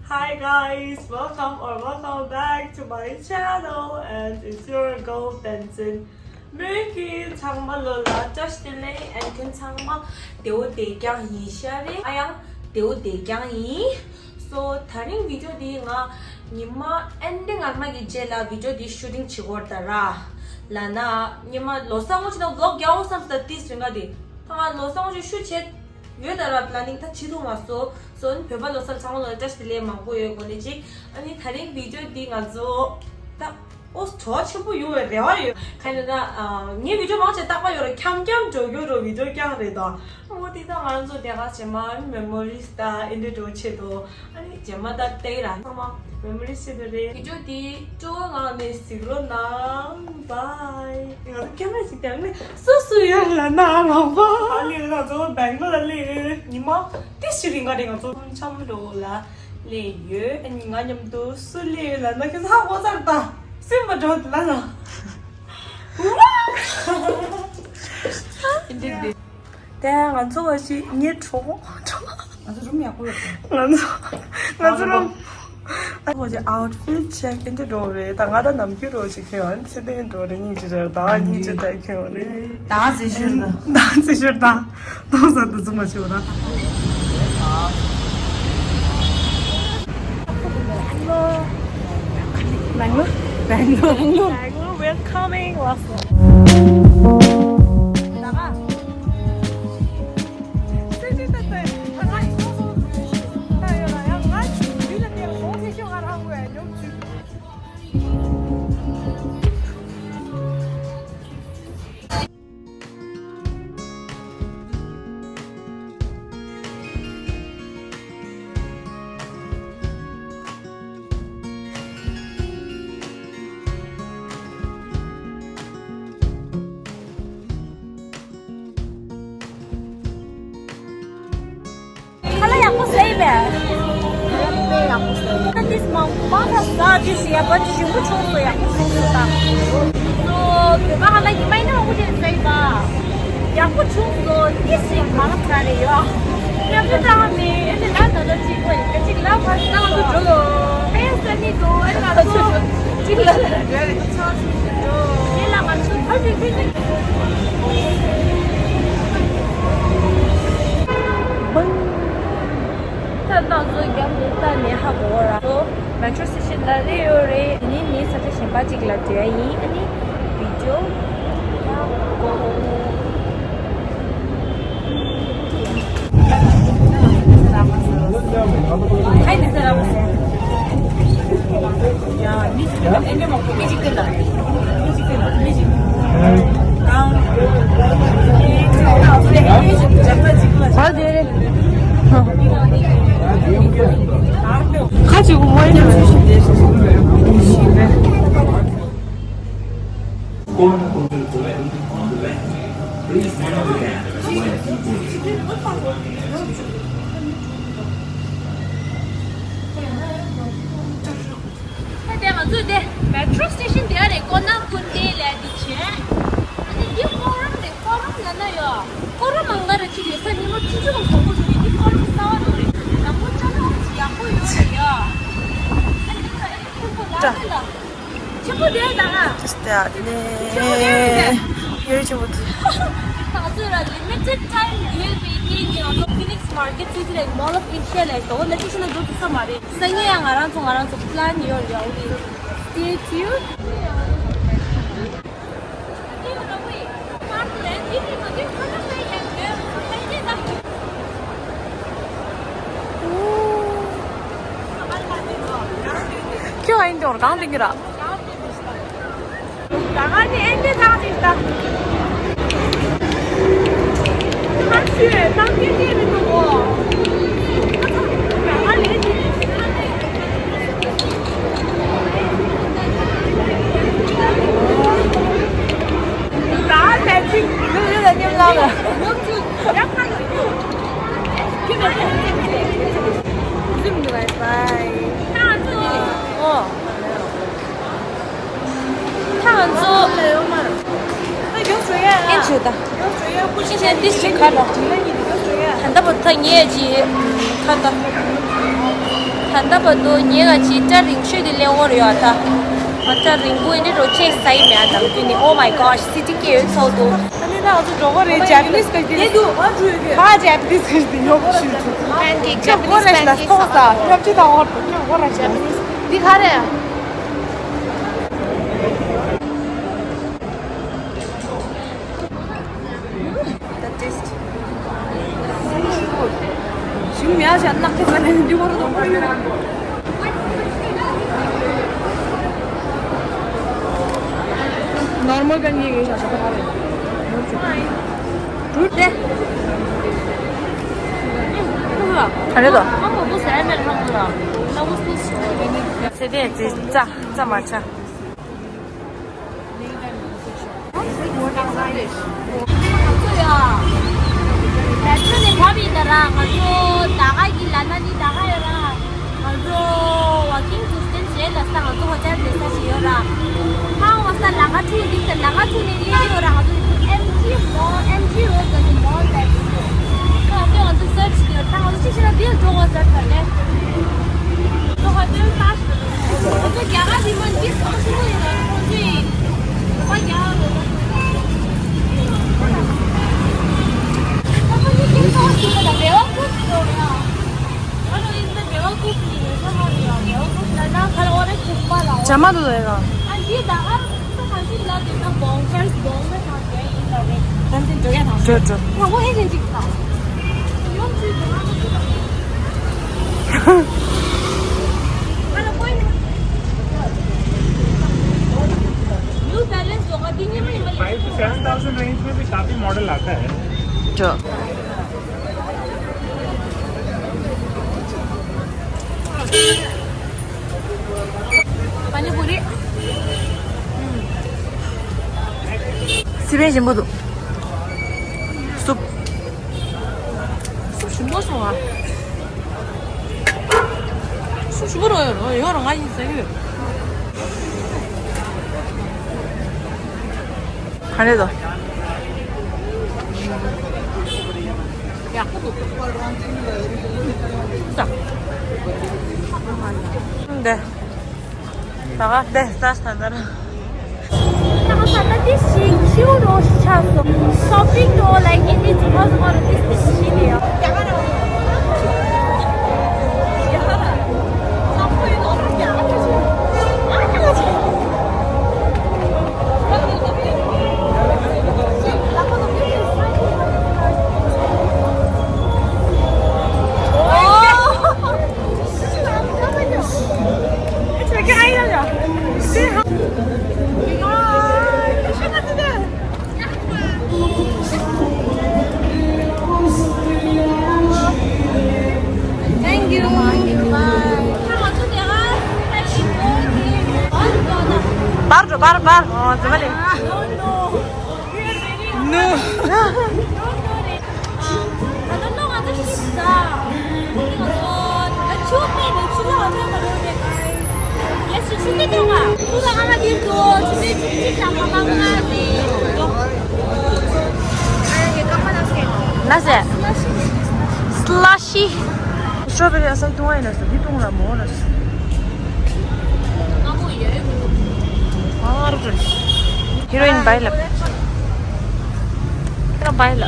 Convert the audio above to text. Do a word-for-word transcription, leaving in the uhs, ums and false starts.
Hi guys, welcome or welcome back to my channel, and it's your girl Tenzin. མོས་ཀྱི་ཚང་མ་ལོ་ལ་བཀྲ་ཤིས་བདེ་ལེགས། ཨན་ཁྱོད་ཚང་མ་བདེ་བོ་བདེ་རྐྱང་ཡིན་ཤག་རེད། ཨ་ཡང་བདེ་བོ་བདེ་རྐྱང་ཡིན། སོ་ད་རིང་བི་ཌིའོ་འདི་ང་ཉི་མ་ཨན་འདི་ངར་མ་གི་རྗེས་ལ་བི་ཌིའོ་འདི་ཤུ་ཊིང་བྱེད་དགོས་ད་ར། ལ་ན་ཉི་མ་ལོ་གསར་སྔོན་ཆད་ན་ཝི་ལོག་རྒྱག་འོ་བསམ་སྟེ་ཏིས་རིང་ག་དེ་ད་ང་ལོ་གསར་སྔོན་ཆད་ཤུ་བྱེད། ཡོད་ད་ར་པི་ལ་ནིང་ད་བྱེད་ཐུབ་མ་སོང་། སོ་ནི་བོད་པ་ལོ་གསར་ཚང་མ་ལོ་བཀྲ་ཤིས་བདེ་ལེགས་མང་པོ་ཡོད་དགོས་ནི་ཅིག་ཨ་ནི་ད་རིང་བི་ཌིའོ་འདི་ང་ཚོ་ད་ཨོ་བྲོ་བ་ཆེན་པོ་ཡོང་བའི་རེ་བ་ཡོད། ག་ནི་ན་ངའི་བི་ཌིའོ་མང་ཆེ་རྟག་པར་ཡོད་ར་འཁྱམ་འཁྱམ་འགྲོ་རྒྱུ་རོ་བི་ཌིའོ་རྐྱང་རེད་དོ། ཨོ་དེ་ད་ང་ཚོ་དེ་ག་བྱེད་མ་མེ་མོ་རིས་ད་ཨིན་དྲི་འགྲོ་ཆེད་དོ། ཨ་ནི་རྗེས་མ་ད་ལྟའི་ར་ཚང་མ་མེ་མོ་རི་སི་དུ་རེད། བི་ཌིའོ་དེ་སྤྲོ་བ་ངང་ནས་གཟིགས་རོགས་གནང་། བྷའི། ང་ཚོ་ཁྱེད་རང་ཞིག་དེ་ནས་སུ་སུ་ཡོད་ལ་ན་མང་པོ། ཨ་ལི་ང་ཚོ་སྦེང་ལོར་ལ་སླེབས་ཉི་མ་ཏི་ཞིག་རིང་ག་རེད། ང་ཚོ་འཆམ་འགྲོ་ལ་སླེབས་ཡོད། ཨ་ནི་ང་མཉམ་དུ་སུ་སླེབས་ཡོད་ལ་ན་ཁྱེད་ཚོ་ཧ་གོ་ཚར་ད་སུས་མ་འགྲོ་ལ་ན། ཨིན་དྲི་འདི། དེ་ང་ཚོ་བ་ཞིག་ངའི་གྲོགས་གྲོགས། ང་ཚོ་རུམ་ཡག་པོ་ཡོད་དེ། ང་ཚོ་ང་ཚོ་རུམ། ཨ་ཁོ་ཅི་ཨའུ་ཊི་ཕིཊ་ཅེག་ཨིན་དྲི་འགྲོ་རེད། ད་ང་ད་ནམ་རྒྱུན་རོ་ཞིག་ཁྱེར་ཡོང་ཚེ་དེ་འགྲོ་རེད། སྙིང་རྗེ་རེད། ད་སྙིང་རྗེ་ད་ཁྱེར་ཡོང་རེད། ད་ཚེ་ཤོར་ད། ད་ཚེ་ཤོར་ད། ཏོག་ཙམ་དུ་ཚུགས་མ་བྱེད་པ་ན། Bangalore, Bangalore, Bangalore, Bangalore, we're coming. ཁ་ལག་ཡག་པོ་བཟས་པས། ཁ་ལག་དཔེ་ཡག་པོ་བཟས། ད་ཏིས་མང་པོ་ད་ཟ་ཏིས་ཡག་པོ་ཞིམ་པོ་བྱུང་སོང་། ཡག་པོ་བྱུང་སོང་ད། ཨོ་བོད་པ་ཧ་ལ་ཡིན་མ་ཡིན་ན་མང་པོ་ཅིག་བཟས་པ། ཡག་པོ་བྱུང་སོང་། ཏིས་ཞིག་མང་ཙམ་རེད་ཡོད། ཡག་པོ་བཏང་ནས་ཨེ་ནི་ལ་ད་ལ་ཅིག་ཁོ་ཡིན་ཅིག་ལ་ཕར་བཏང་དུ་འགྲོ་ལོ། ཨེ་ས་ནི་དུ་ཨེ་ང་ཚོ་ཅིག་ལ་ལ་རེད། ཡིན་ལ་ང་ཚོ་ཕར་ཅིག་ཕི་ཅིག་ད་ནང་ཚོ་རྒྱབ་ཏུ་ལྟ་ནས་ཧ་གོ་ར། མེ་ཊྲོ་སི་ཊེ་ཤན་ལ་སླེབས་ཡོད་རེད། དེ་ནས་ངས་ས་ཆ་གཞན་པ་ཅིག་ལ་སྡོད་ཡ་ཡིན། ཨ་ནི་བི་ཌིའོ། ཁ་ཅིག་མོ་ཡིན། Corner on the left. Please mind the gap when emerging. ད་དེ་ང་ཚོས་དེ་མེ་ཊྲོ་སི་ཊེ་ཤན་དེ་རེད། ཀོ་ནམ་ཀུན་དེ་ལས་དེ་བྱས། ཨ་ནི་འདི་ཧྥོ་རམ་རེད། ཧྥོ་རམ་ལ་ན་ཡོད། ཧྥོ་རམ་མང་ལ་རེ་ཅིག་ཡོད་ས་ཉི་མ་ཆུང་ཆུང་བཟོ་པོ་ཞིག་རེད། འདི་ཧྥོ་རམ་གསར་པ་འདུག་རེད། ཡག་པོ་ཅག་ཡག་པོ་ཡོད་རེད་ཡ། ཨ་ནི་ཁོ་ཁོ་ལ་ལ་ཆེན་པོ་དེ་ད་ང་། ཡོད་ཆེན་པོ་དེ། ང་ཚོས་ར་ལི་མི་ཊེཌ་ཊའིམ་ཡོད་པའི་རྐྱེན་གྱིས་ང་ཚོ་Phoenix Market City ལ་Mall of Asia ལ་དོ་ལ་ཅི་ཞིག་ན་འགྲོ་ཐུབ་ས་མ་རེད། སང་ཉིན་ཡང་ང་རང་ཚོ་ང་རང་ཚོ་པི་ལན་ཡོད་རེད། ཨོ་ལི། Stay tuned. ཁྱོད་ཨ་ཡིན་དོར་གང་དེ་གི་ར། ད་ང་ནི་ཨེ་འདྲའི་ཐང་ཅིག་ད། ཐང་ཆུ་ཐང་ཀེ་ཀེ་མི་འདུག་གོ། ད་ང་ལས་ཅིག་ད་ལས་ཅིག་ལུག་ལུག་ལ་མཉམ་ལངས་ལ། ལུག་ཅིག་ཡ་ཁ་ལ་ཡོད། ཁྱོད་ལ་ལས་ཅིག་ཟིམ་འདུག་བའི་བའི། ཨོ། ད་ང་ཚོ་ཨེ་བྱོས་ད། ཅི་ནས་འདི་ཞིག་ཁ་ལོ། ད་ལྟ་བུ་ད་ངས་ཀྱི་ཁ་ད། ད་ ད་ལྟ་བར་དུ་ངས་ག་ཅིག་སྐྲ་རིང་ཤོས་དེ་ལེན་དགོས་རེད་ཡ། ད་ང་སྐྲ་རིང་པོ་ཡིན་འདྲ་འགྲོ་ཆེ་ས་ཡི་མེད་ཨ། དམ་རྒྱུན་ནི། Oh my gosh, sitting here is so good. ད་ནི་ད་ང་ཚོ་འགྲོ་དགོས་རེད། Japanese ག་ཅིག་ཧ་Japanese ག་ཅིག་ཡོག་ཤུལ་དུ། Pancake, Japanese pancake ས་ཡོག་ཅིག་དང་འོར་དུ་ཡོག་ར་Japanese འདི་ག་རེད། The taste. ཞིམ་ཡ་ཞིམ་ནག་ཁ་ས་ནས་འདི་བར་དུ་ཁོར་ཡུག Normal ག་ནི་ཡོད་ཤ་ཤ་ཁ་རེད། ཏེ། ཨ་རེད་དོ། ཨ་མ་བུ་ཟས་མེད་ལྷམ་བུ་ར། ལ་བུ་སུ་སུ་ཡོད་ནི། ཟས་དེ་ཙི་ཙ་ཙ་མ་ཆ། ང་ཚོ་ཡ། ད་ཆུ་ནས་བབས་ཡིན་ད་ར། ང་ཚོ་ད་ག་གི་ལ་ན་ནི་ད་ག་ཡོད་ར། ང་ཚོ་walking distance རེད་ལ་ས། ང་ཚོ་ཧོ་ཊེལ་སྡོད་ས་ཞིག་ཡོད་ར། ཧང་བ་ས་ལ་ཁ་ཁྲུ་འདི་ས་ལ་ཁ་ཁྲུ་ནས་སླེབས་ཡོད་ར། ང་ཚོ་ཨེམ་ཇི་མོལ། ཨེམ་ཇི་རོ་ཌི་གི་མོལ་ལ་ཡོད། ཁ་ཁྲུ་ང་ཚོ་སར་ཆི་ཡོད་ད། ང་ཚོ་ཅི་ཞིག་ལ་འདིར་འགྲོ་དགོས་ཟེར་ད་ནས། ང་ཚོ་ཧོ་ཊེལ་ལྟ་ཞིག་ང་ཚོ་རྒྱ་གར་མི་མང་འདི་སང་ཞིག་ཡོད་ར། ཁོང་ཚོས་ད་རྒྱ་གར་རོ་ད། ད་ཁོང་ཚོས་ཁྱེད་ཚོ་ཞིག་ད་བེ་བ་ཁུག་ཡོད་ར། ཇ་མ་དུ་ལས་ར། འགྲོ་འགྲོ། Five to seven thousand range में भी काफी मॉडल आता है। पानी पूरी। སི་པན་ཞིམ་པོ་འདུག་སུབ། སུབ་ཞིམ་པོ་སོང་ཨ། སུབ་ཞིམ་པོ་རོ་ཡོད་རོ་ཡོད་རོ། ང་ཡིན་ཟེར་གི་ཡོད། ག་རེ་དོ། ཡག་པོ་འདུག་འདི། ད་ག་འདི་ས་ས་ད་ར། ད་ག་ས་ད་འདི་ཞིག་ཤིའུ་རོ་ཆགས་སོང་། ཤོ་པིང་རོ་ལའིག་ཨིན་ཌི་ཇི་ཧོ་ཧོ་ར་འདི་ཞིག་ཞིག་ཡོད། Thank you. Bye. Bye. Bye. Bye. Bye. Bye. Bye. No. Nase. Slushy. Strawberry asal tunga ina sa, di tunga mo na sa. Heroin baila. Baila.